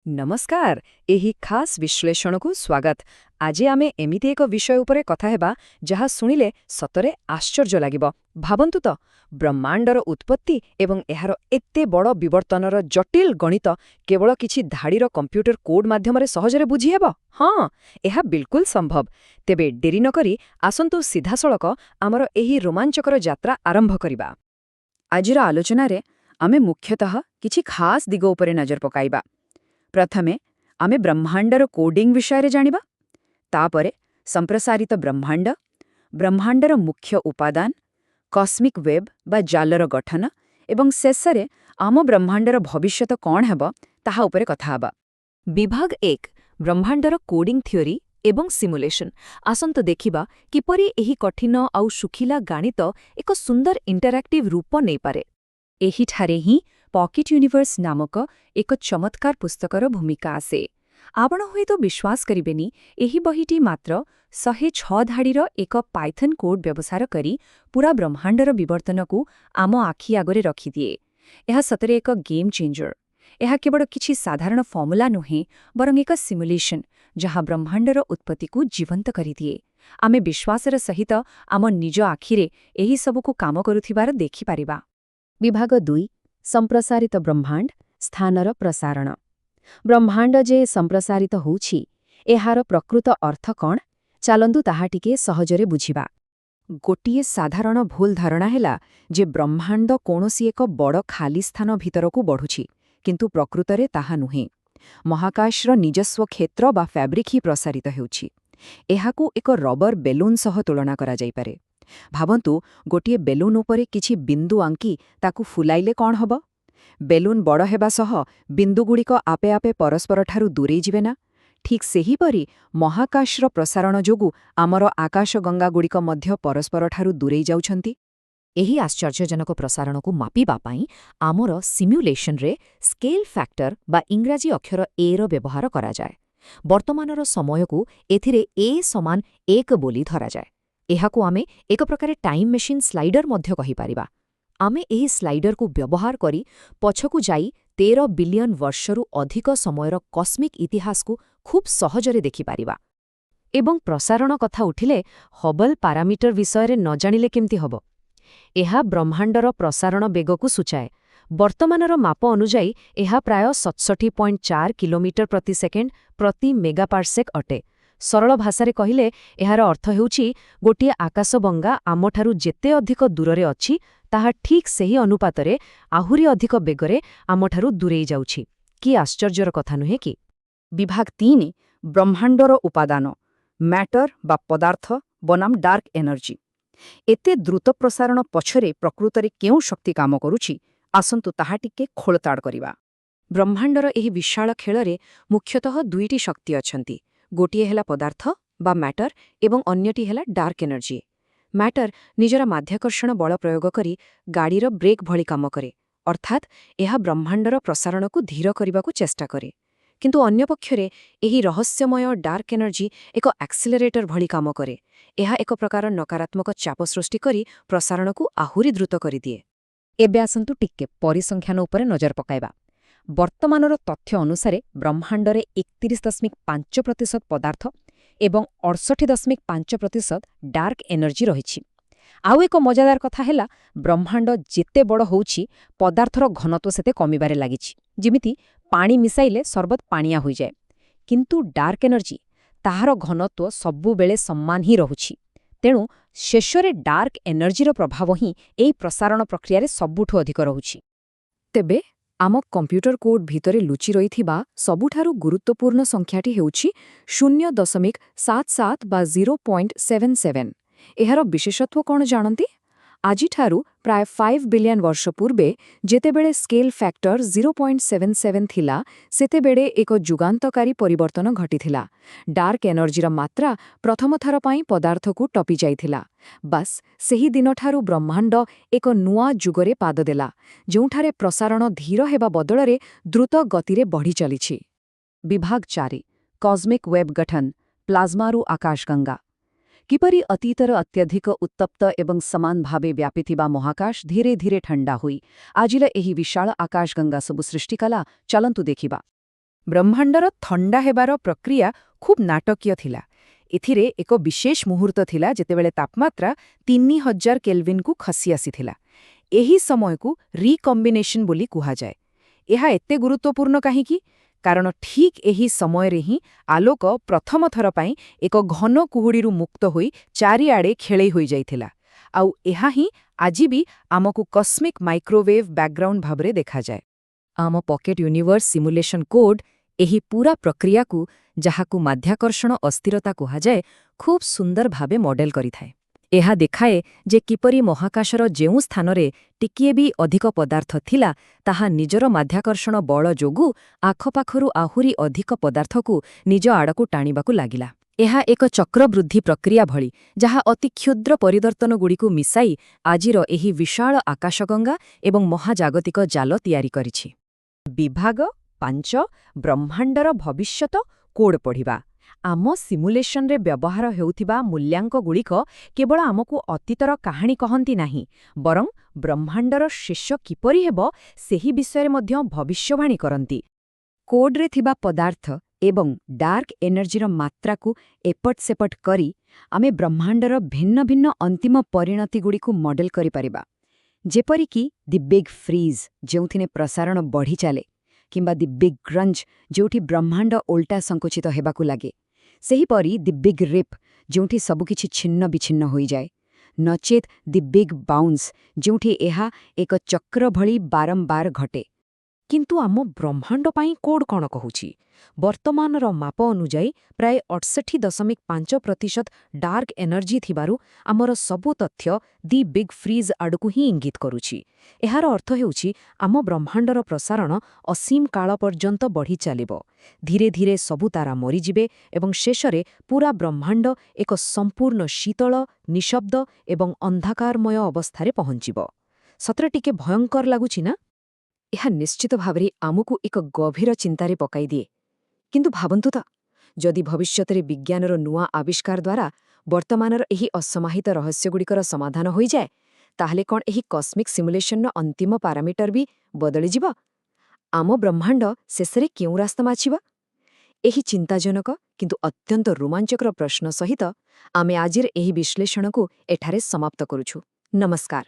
ନମସ୍କାର। ଏହି ଖାସ୍ ବିଶ୍ଳେଷଣକୁ ସ୍ୱାଗତ। ଆଜି ଆମେ ଏମିତି ଏକ ବିଷୟ ଉପରେ କଥା ହେବା, ଯାହା ଶୁଣିଲେ ସତରେ ଆଶ୍ଚର୍ଯ୍ୟ ଲାଗିବ। ଭାବନ୍ତୁ ତ, ବ୍ରହ୍ମାଣ୍ଡର ଉତ୍ପତ୍ତି ଏବଂ ଏହାର ଏତେ ବଡ଼ ବିବର୍ତ୍ତନର ଜଟିଳ ଗଣିତ କେବଳ କିଛି ଧାଡ଼ିର କମ୍ପ୍ୟୁଟର କୋଡ୍ ମାଧ୍ୟମରେ ସହଜରେ ବୁଝିହେବ। ହଁ, ଏହା ବିଲକୁଲ ସମ୍ଭବ। ତେବେ ଡେରି ନକରି ଆସନ୍ତୁ ସିଧାସଳଖ ଆମର ଏହି ରୋମାଞ୍ଚକର ଯାତ୍ରା ଆରମ୍ଭ କରିବା। ଆଜିର ଆଲୋଚନାରେ ଆମେ ମୁଖ୍ୟତଃ କିଛି ଖାସ୍ ଦିଗ ଉପରେ ନଜର ପକାଇବା। ପ୍ରଥମେ ଆମେ ବ୍ରହ୍ମାଣ୍ଡର କୋଡିଂ ବିଷୟରେ ଜାଣିବା, ତାପରେ ସମ୍ପ୍ରସାରିତ ବ୍ରହ୍ମାଣ୍ଡ, ବ୍ରହ୍ମାଣ୍ଡର ମୁଖ୍ୟ ଉପାଦାନ, କସ୍ମିକ୍ ୱେବ୍ ବା ଜାଲର ଗଠନ ଏବଂ ଶେଷରେ ଆମ ବ୍ରହ୍ମାଣ୍ଡର ଭବିଷ୍ୟତ କ'ଣ ହେବ, ତାହା ଉପରେ କଥା ହେବା। ବିଭାଗ 1, ବ୍ରହ୍ମାଣ୍ଡର କୋଡିଂ ଥିଓରି ଏବଂ ସିମୁଲେସନ୍। ଆସନ୍ତୁ ଦେଖିବା କିପରି ଏହି କଠିନ ଆଉ ଶୁଖିଲା ଗାଣିତ ଏକ ସୁନ୍ଦର ଇଣ୍ଟରାକ୍ଟିଭ୍ ରୂପ ନେଇପାରେ। ଏହିଠାରେ ହିଁ ପକେଟ୍ ୟୁନିଭର୍ସ ନାମକ ଏକ ଚମତ୍କାର ପୁସ୍ତକର ଭୂମିକା ଆସେ। ଆପଣ ହୁଏତ ବିଶ୍ୱାସ କରିବେନି, ଏହି ବହିଟି ମାତ୍ର 106 ଧାଡ଼ିର ଏକ ପାଇଥନ୍ କୋଡ୍ ବ୍ୟବହାର କରି ପୁରା ବ୍ରହ୍ମାଣ୍ଡର ବିବର୍ତ୍ତନକୁ ଆମ ଆଖି ଆଗରେ ରଖିଦିଏ। ଏହା ସତରେ ଏକ ଗେମ୍ ଚେଞ୍ଜର। ଏହା କେବଳ କିଛି ସାଧାରଣ ଫର୍ମୁଲା ନୁହେଁ, ବରଂ ଏକ ସିମୁଲେସନ୍, ଯାହା ବ୍ରହ୍ମାଣ୍ଡର ଉତ୍ପତ୍ତିକୁ ଜୀବନ୍ତ କରିଦିଏ। ଆମେ ବିଶ୍ୱାସର ସହିତ ଆମ ନିଜ ଆଖିରେ ଏହି ସବୁକୁ କାମ କରୁଥିବାର ଦେଖିପାରିବା। ବିଭାଗ 2, ସମ୍ପ୍ରସାରିତ ବ୍ରହ୍ମାଣ୍ଡ, ସ୍ଥାନର ପ୍ରସାରଣ। ବ୍ରହ୍ମାଣ୍ଡ ଯେ ସମ୍ପ୍ରସାରିତ ହେଉଛି, ଏହାର ପ୍ରକୃତ ଅର୍ଥ କ'ଣ? ଚାଲନ୍ତୁ ତାହା ଟିକେ ସହଜରେ ବୁଝିବା। ଗୋଟିଏ ସାଧାରଣ ଭୁଲ ଧାରଣା ହେଲା ଯେ ବ୍ରହ୍ମାଣ୍ଡ କୌଣସି ଏକ ବଡ଼ ଖାଲି ସ୍ଥାନ ଭିତରକୁ ବଢ଼ୁଛି, କିନ୍ତୁ ପ୍ରକୃତରେ ତାହା ନୁହେଁ। ମହାକାଶର ନିଜସ୍ୱ କ୍ଷେତ୍ର ବା ଫ୍ୟାବ୍ରିକ୍ ହିଁ ପ୍ରସାରିତ ହେଉଛି। ଏହାକୁ ଏକ ରବର ବେଲୁନ୍ ସହ ତୁଳନା କରାଯାଇପାରେ। ଭାବନ୍ତୁ, ଗୋଟିଏ ବେଲୁନ୍ ଉପରେ କିଛି ବିନ୍ଦୁ ଆଙ୍କି ତାକୁ ଫୁଲାଇଲେ କ'ଣ ହେବ? ବେଲୁନ୍ ବଡ଼ ହେବା ସହ ବିନ୍ଦୁଗୁଡ଼ିକ ଆପେ ଆପେ ପରସ୍ପରଠାରୁ ଦୂରେଇ ଯିବେ ନା? ଠିକ୍ ସେହିପରି ମହାକାଶର ପ୍ରସାରଣ ଯୋଗୁଁ ଆମର ଆକାଶଗଙ୍ଗାଗୁଡ଼ିକ ମଧ୍ୟ ପରସ୍ପରଠାରୁ ଦୂରେଇ ଯାଉଛନ୍ତି। ଏହି ଆଶ୍ଚର୍ଯ୍ୟଜନକ ପ୍ରସାରଣକୁ ମାପିବା ପାଇଁ ଆମର ସିମ୍ୟୁଲେସନରେ ସ୍କେଲ୍ ଫ୍ୟାକ୍ଟର ବା ଇଂରାଜୀ ଅକ୍ଷର ଏର ବ୍ୟବହାର କରାଯାଏ। ବର୍ତ୍ତମାନର ସମୟକୁ ଏଥିରେ ଏ ସମାନ 1 ବୋଲି ଧରାଯାଏ। ଏହାକୁ ଆମେ ଏକ ପ୍ରକାର ଟାଇମ୍ ମେସିନ୍ ସ୍ଲାଇଡର ମଧ୍ୟ କହିପାରିବା। ଆମେ ଏହି ସ୍ଲାଇଡରକୁ ବ୍ୟବହାର କରି ପଛକୁ ଯାଇ 13 ବିଲିୟନ ବର୍ଷରୁ ଅଧିକ ସମୟର କସ୍ମିକ୍ ଇତିହାସକୁ ଖୁବ୍ ସହଜରେ ଦେଖିପାରିବା। ଏବଂ ପ୍ରସାରଣ କଥା ଉଠିଲେ ହବଲ୍ ପାରାମିଟର ବିଷୟରେ ନ ଜାଣିଲେ କେମିତି ହେବ? ଏହା ବ୍ରହ୍ମାଣ୍ଡର ପ୍ରସାରଣ ବେଗକୁ ସୂଚାଏ। ବର୍ତ୍ତମାନର ମାପ ଅନୁଯାୟୀ ଏହା ପ୍ରାୟ 67.4 କିଲୋମିଟର ପ୍ରତି ସେକେଣ୍ଡ ପ୍ରତି ମେଗାପାର୍ସେକ୍ ଅଟେ। ସରଳ ଭାଷାରେ କହିଲେ ଏହାର ଅର୍ଥ ହେଉଛି, ଗୋଟିଏ ଆକାଶଗଙ୍ଗା ଆମଠାରୁ ଯେତେ ଅଧିକ ଦୂରରେ ଅଛି, ତାହା ଠିକ୍ ସେହି ଅନୁପାତରେ ଆହୁରି ଅଧିକ ବେଗରେ ଆମଠାରୁ ଦୂରେଇ ଯାଉଛି। କି ଆଶ୍ଚର୍ଯ୍ୟର କଥା ନୁହେଁ କି? ବିଭାଗ 3, ବ୍ରହ୍ମାଣ୍ଡର ଉପାଦାନ, ମ୍ୟାଟର ବା ପଦାର୍ଥ ବନାମ ଡାର୍କ ଏନର୍ଜି। ଏତେ ଦ୍ରୁତ ପ୍ରସାରଣ ପଛରେ ପ୍ରକୃତରେ କେଉଁ ଶକ୍ତି କାମ କରୁଛି, ଆସନ୍ତୁ ତାହା ଟିକେ ଖୋଳତାଡ଼ କରିବା। ବ୍ରହ୍ମାଣ୍ଡର ଏହି ବିଶାଳ ଖେଳରେ ମୁଖ୍ୟତଃ ଦୁଇଟି ଶକ୍ତି ଅଛନ୍ତି। ଗୋଟିଏ ହେଲା ପଦାର୍ଥ ବା ମ୍ୟାଟର ଏବଂ ଅନ୍ୟଟି ହେଲା ଡାର୍କ ଏନର୍ଜି। ମ୍ୟାଟର ନିଜର ମାଧ୍ୟାକର୍ଷଣ ବଳ ପ୍ରୟୋଗ କରି ଗାଡ଼ିର ବ୍ରେକ୍ ଭଳି କାମ କରେ, ଅର୍ଥାତ୍ ଏହା ବ୍ରହ୍ମାଣ୍ଡର ପ୍ରସାରଣକୁ ଧୀର କରିବାକୁ ଚେଷ୍ଟା କରେ। କିନ୍ତୁ ଅନ୍ୟପକ୍ଷରେ ଏହି ରହସ୍ୟମୟ ଡାର୍କ ଏନର୍ଜି ଏକ ଆକ୍ସିଲରେଟର ଭଳି କାମ କରେ। ଏହା ଏକ ପ୍ରକାର ନକାରାତ୍ମକ ଚାପ ସୃଷ୍ଟି କରି ପ୍ରସାରଣକୁ ଆହୁରି ଦ୍ରୁତ କରିଦିଏ। ଏବେ ଆସନ୍ତୁ ଟିକେ ପରିସଂଖ୍ୟାନ ଉପରେ ନଜର ପକାଇବା। ବର୍ତ୍ତମାନର ତଥ୍ୟ ଅନୁସାରେ ବ୍ରହ୍ମାଣ୍ଡରେ 31.5% ପଦାର୍ଥ ଏବଂ 68.5% ଡାର୍କ ଏନର୍ଜି ରହିଛି। ଆଉ ଏକ ମଜାଦାର କଥା ହେଲା, ବ୍ରହ୍ମାଣ୍ଡ ଯେତେ ବଡ଼ ହେଉଛି, ପଦାର୍ଥର ଘନତ୍ୱ ସେତେ କମିବାରେ ଲାଗିଛି, ଯେମିତି ପାଣି ମିଶାଇଲେ ସରବତ ପାଣିଆ ହୋଇଯାଏ। କିନ୍ତୁ ଡାର୍କ ଏନର୍ଜି, ତାହାର ଘନତ୍ୱ ସବୁବେଳେ ସମାନ ହିଁ ରହୁଛି। ତେଣୁ ଶେଷରେ ଡାର୍କ ଏନର୍ଜିର ପ୍ରଭାବ ହିଁ ଏହି ପ୍ରସାରଣ ପ୍ରକ୍ରିୟାରେ ସବୁଠୁ ଅଧିକ ରହୁଛି। ତେବେ ଆମ କମ୍ପ୍ୟୁଟର କୋଡ୍ ଭିତରେ ଲୁଚି ରହିଥିବା ସବୁଠାରୁ ଗୁରୁତ୍ୱପୂର୍ଣ୍ଣ ସଂଖ୍ୟାଟି ହେଉଛି 0.77 ବା 0.77। ଏହାର ବିଶେଷତ୍ୱ କ'ଣ ଜାଣନ୍ତି? ଆଜିଠାରୁ ପ୍ରାୟ 5 ବିଲିୟନ ବର୍ଷ ପୂର୍ବେ ଯେତେବେଳେ ସ୍କେଲ୍ ଫ୍ୟାକ୍ଟର 0.77 ଥିଲା, ସେତେବେଳେ ଏକ ଯୁଗାନ୍ତକାରୀ ପରିବର୍ତ୍ତନ ଘଟିଥିଲା। ଡାର୍କ ଏନର୍ଜିର ମାତ୍ରା ପ୍ରଥମ ଥର ପାଇଁ ପଦାର୍ଥକୁ ଟପି ଯାଇଥିଲା। ବାସ୍, ସେହି ଦିନଠାରୁ ବ୍ରହ୍ମାଣ୍ଡ ଏକ ନୂଆ ଯୁଗରେ ପାଦ ଦେଲା, ଯେଉଁଠାରେ ପ୍ରସାରଣ ଧୀର ହେବା ବଦଳରେ ଦ୍ରୁତ ଗତିରେ ବଢ଼ି ଚାଲିଛି। ବିଭାଗ 4, କସ୍ମିକ୍ ୱେବ୍ ଗଠନ, ପ୍ଲାଜମାରୁ ଆକାଶଗଙ୍ଗା। କିପରି ଅତୀତର ଅତ୍ୟଧିକ ଉତ୍ତପ୍ତ ଏବଂ ସମାନ ଭାବେ ବ୍ୟାପିଥିବା ମହାକାଶ ଧୀରେ ଧୀରେ ଥଣ୍ଡା ହୋଇ ଆଜିର ଏହି ବିଶାଳ ଆକାଶଗଙ୍ଗା ସବୁ ସୃଷ୍ଟି କଲା, ଚାଲନ୍ତୁ ଦେଖିବା। ବ୍ରହ୍ମାଣ୍ଡର ଥଣ୍ଡା ହେବାର ପ୍ରକ୍ରିୟା ଖୁବ୍ ନାଟକୀୟ ଥିଲା। ଏଥିରେ ଏକ ବିଶେଷ ମୁହୂର୍ତ୍ତ ଥିଲା ଯେତେବେଳେ ତାପମାତ୍ରା 3000 କେଲଭିନ୍କୁ ଖସି ଆସିଥିଲା। ଏହି ସମୟକୁ ରିକମ୍ବିନେସନ୍ ବୋଲି କୁହାଯାଏ। ଏହା ଏତେ ଗୁରୁତ୍ୱପୂର୍ଣ୍ଣ କାହିଁକି? କାରଣ ଠିକ୍ ଏହି ସମୟରେ ହିଁ ଆଲୋକ ପ୍ରଥମ ଥର ପାଇଁ ଏକ ଘନ କୁହୁଡ଼ିରୁ ମୁକ୍ତ ହୋଇ ଚାରିଆଡ଼େ ଖେଳେଇ ହୋଇଯାଇଥିଲା। ଆଉ ଏହା ହିଁ ଆଜି ବି ଆମକୁ କସ୍ମିକ୍ ମାଇକ୍ରୋୱେଭ୍ ବ୍ୟାକଗ୍ରାଉଣ୍ଡ ଭାବରେ ଦେଖାଯାଏ। ଆମ ପକେଟ୍ ୟୁନିଭର୍ସ ସିମୁଲେସନ୍ କୋଡ୍ ଏହି ପୂରା ପ୍ରକ୍ରିୟାକୁ, ଯାହାକୁ ମାଧ୍ୟାକର୍ଷଣ ଅସ୍ଥିରତା କୁହାଯାଏ, ଖୁବ୍ ସୁନ୍ଦର ଭାବେ ମଡେଲ କରିଥାଏ। ଏହା ଦେଖାଏ ଯେ କିପରି ମହାକାଶର ଯେଉଁ ସ୍ଥାନରେ ଟିକିଏ ବି ଅଧିକ ପଦାର୍ଥ ଥିଲା, ତାହା ନିଜର ମାଧ୍ୟାକର୍ଷଣ ବଳ ଯୋଗୁଁ ଆଖପାଖରୁ ଆହୁରି ଅଧିକ ପଦାର୍ଥକୁ ନିଜ ଆଡ଼କୁ ଟାଣିବାକୁ ଲାଗିଲା। ଏହା ଏକ ଚକ୍ରବୃଦ୍ଧି ପ୍ରକ୍ରିୟା ଭଳି, ଯାହା ଅତି କ୍ଷୁଦ୍ର ପରିବର୍ତ୍ତନଗୁଡ଼ିକୁ ମିଶାଇ ଆଜିର ଏହି ବିଶାଳ ଆକାଶଗଙ୍ଗା ଏବଂ ମହାଜାଗତିକ ଜାଲ ତିଆରି କରିଛି। ବିଭାଗ 5, ବ୍ରହ୍ମାଣ୍ଡର ଭବିଷ୍ୟତ କୋଡ୍ ପଢ଼ିବା। ଆମ ସିମୁଲେସନରେ ବ୍ୟବହାର ହେଉଥିବା ମୂଲ୍ୟାଙ୍କଗୁଡ଼ିକ କେବଳ ଆମକୁ ଅତୀତର କାହାଣୀ କହନ୍ତି ନାହିଁ, ବରଂ ବ୍ରହ୍ମାଣ୍ଡର ଶେଷ କିପରି ହେବ ସେହି ବିଷୟରେ ମଧ୍ୟ ଭବିଷ୍ୟବାଣୀ କରନ୍ତି। କୋଡ୍ରେ ଥିବା ପଦାର୍ଥ ଏବଂ ଡାର୍କ ଏନର୍ଜିର ମାତ୍ରାକୁ ଏପଟ ସେପଟ କରି ଆମେ ବ୍ରହ୍ମାଣ୍ଡର ଭିନ୍ନ ଭିନ୍ନ ଅନ୍ତିମ ପରିଣତିଗୁଡ଼ିକୁ ମଡେଲ କରିପାରିବା, ଯେପରିକି ଦି ବିଗ୍ ଫ୍ରିଜ୍, ଯେଉଁଥିରେ ପ୍ରସାରଣ ବଢ଼ିଚାଲେ, କିମ୍ବା ଦି ବିଗ୍ କ୍ରଞ୍ଚ, ଯେଉଁଠି ବ୍ରହ୍ମାଣ୍ଡ ଓଲଟା ସଙ୍କୁଚିତ ହେବାକୁ ଲାଗେ। ସେହିପରି ଦି ବିଗ୍ ରିପ୍, ଯେଉଁଠି ସବୁକିଛି ଛିନ୍ନ ବିଚ୍ଛିନ୍ନ ହୋଇଯାଏ, ନଚେତ୍ ଦି ବିଗ୍ ବାଉନ୍ସ, ଯେଉଁଠି ଏହା ଏକ ଚକ୍ର ଭଳି ବାରମ୍ବାର ଘଟେ। କିନ୍ତୁ ଆମ ବ୍ରହ୍ମାଣ୍ଡ ପାଇଁ କୋଡ୍ କ'ଣ କହୁଛି? ବର୍ତ୍ତମାନର ମାପ ଅନୁଯାୟୀ ପ୍ରାୟ 68.5% ଡାର୍କ ଏନର୍ଜି ଥିବାରୁ ଆମର ସବୁ ତଥ୍ୟ ଦି ବିଗ୍ ଫ୍ରିଜ୍ ଆଡ଼କୁ ହିଁ ଇଙ୍ଗିତ କରୁଛି। ଏହାର ଅର୍ଥ ହେଉଛି, ଆମ ବ୍ରହ୍ମାଣ୍ଡର ପ୍ରସାରଣ ଅସୀମ କାଳ ପର୍ଯ୍ୟନ୍ତ ବଢ଼ି ଚାଲିବ। ଧୀରେ ଧୀରେ ସବୁ ତାରା ମରିଯିବେ ଏବଂ ଶେଷରେ ପୂରା ବ୍ରହ୍ମାଣ୍ଡ ଏକ ସମ୍ପୂର୍ଣ୍ଣ ଶୀତଳ, ନିଶବ୍ଦ ଏବଂ ଅନ୍ଧକାରମୟ ଅବସ୍ଥାରେ ପହଞ୍ଚିବ। ସତରେ ଟିକେ ଭୟଙ୍କର ଲାଗୁଛି ନା? ଏହା ନିଶ୍ଚିତ ଭାବରେ ଆମକୁ ଏକ ଗଭୀର ଚିନ୍ତାରେ ପକାଇଦିଏ। କିନ୍ତୁ ଭାବନ୍ତୁ ତ, ଯଦି ଭବିଷ୍ୟତରେ ବିଜ୍ଞାନର ନୂଆ ଆବିଷ୍କାର ଦ୍ୱାରା ବର୍ତ୍ତମାନର ଏହି ଅସମାହିତ ରହସ୍ୟଗୁଡ଼ିକର ସମାଧାନ ହୋଇଯାଏ, ତାହେଲେ କ'ଣ ଏହି କସ୍ମିକ୍ ସିମୁଲେସନର ଅନ୍ତିମ ପାରାମିଟର ବି ବଦଳିଯିବ? ଆମ ବ୍ରହ୍ମାଣ୍ଡ ଶେଷରେ କେଉଁ ରାସ୍ତା ବାଛିବ? ଏହି ଚିନ୍ତାଜନକ କିନ୍ତୁ ଅତ୍ୟନ୍ତ ରୋମାଞ୍ଚକର ପ୍ରଶ୍ନ ସହିତ ଆମେ ଆଜିର ଏହି ବିଶ୍ଳେଷଣକୁ ଏଠାରେ ସମାପ୍ତ କରୁଛୁ। ନମସ୍କାର।